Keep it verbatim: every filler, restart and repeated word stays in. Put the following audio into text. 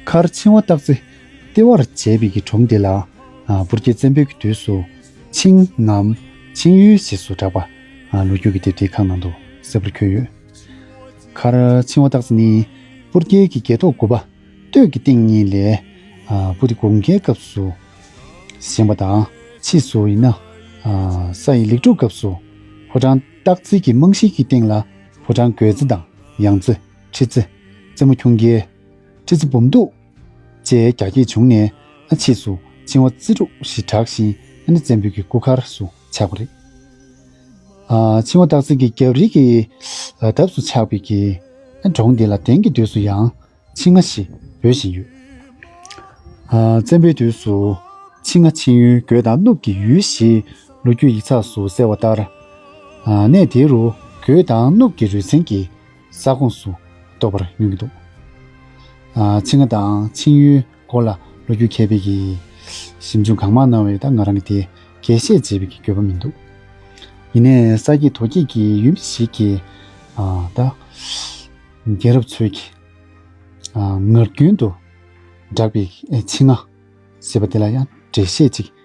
མཁར་ཆིང་བ་སྟག་རྩེ་ལྟེ་བར་བྱས་པའི་གི་གྲོང་དེ་ལ། ཨ། སྤུར་རྒྱལ་བཙན་པོའི་གི་དུས་སུ་ཆིང་ངམ་ཆིང་ཡུལ་ཞེས་སུ་གྲགས་པ། ཨ། ལོ་རྒྱུས་ཀྱི་དེབ་ཐེར་ཁག་ནང་དུ་གསལ་པོར་འཁོད་ཡོད། མཁར་ཆིང་བ་སྟག་རྩེ་ནི་སྤུར་རྒྱལ་གྱི་རྒྱལ་ཐོག་དགུ་པ་སྟོད་ཀྱི་སྟེང་གཉིས་ལས། ཨ། སྤུ་དེ་དགུང་ཁའི་སྐབས་སུ་བཞེངས་པ་དང་། ཕྱིས་སུ་ཡིན་ན། ཨ། ས་ཡི་ལེགས་གྲུབ་སྐབས་སུ་ཕོ་བྲང་སྟག་རྩེ་གི་རྨང་གཞི་གི་སྟེང་ལ་ཕོ་བྲང་རྒོད་རྩེ་དང་ཡང་རྩེ། ཁྲི་རྩེ། རྩེ་མོ་ཁྱུང་རྒྱལ། ཁྲི་རྩེ་འབུམ་སྡུག་བཅས་རྒྱ་སྐྱེད་བྱུང་ནས། ཨ། ཕྱིས་སུ་ཆིང་བ་རྩེ་དྲུག་ཞེས་གྲགས་ཤིང་། ཨ་ནི་བཙན་པོའི་གི་སྐུ་མཁར་སུ་ཆགས་པ་རེད། ཨ། ཆིང་བ་སྟག་རྩེ་གི་རྒྱབ་རི་གི། ཨ། འདབས་སུ་ཆགས་པའི་གི། ཨ། གྲོང་འདི་ལ་དེང་གི་དུས་སུ་ཡང་ཆིང་ང་ཞེས་འབོད་བཞིན་ཡོད། ཨ། བཙན་པོའི་དུས་སུ་ཆིང་ང་ཆིང་ཡུལ་རྒོད་དང་གནུབས་ཀྱི་ཡུལ་ཞེས་ལོ་རྒྱུས་ཡིག་ཚགས་སུ་གསལ་བ་ལྟར། ཨ། གནས་དེ་རུ་རྒོད་དང་གནུབས་ཀྱི་རུས་ཚན་གྱི་ས་ཁོངས་སུ་གཏོགས་པར་ངོས་ཀྱི་འདུག། ཨ། ཆིང་ང་དང་ཆིང་ཡུལ་སྐོར་ལ་ལོ་རྒྱུས་མཁས་པའི་གི་ཞིབ་འཇུག་གང་མང་གནང་བའི། ད་ང་རང་གི་དེ་རྒྱས་བཤད་བྱེད་པའི་གི་དགོས་པ་མི་འདུག། ཡིན་ནའི་ས་སྐྱེས་རྡོ་སྐྱེས་ཀྱི་ཡུལ་མི་ཞིག་གིས། ཨ། ད་རྒྱལ་རབས་ཚོའི་གི། ཨ། ངག་རྒྱུན་དུ་བསྒྲགས་པའི། ཨེ། ཆིང་ང་ཞེས་པ་དེ་ལ་ཡང་འགྲེལ་བཤད་ཅིག་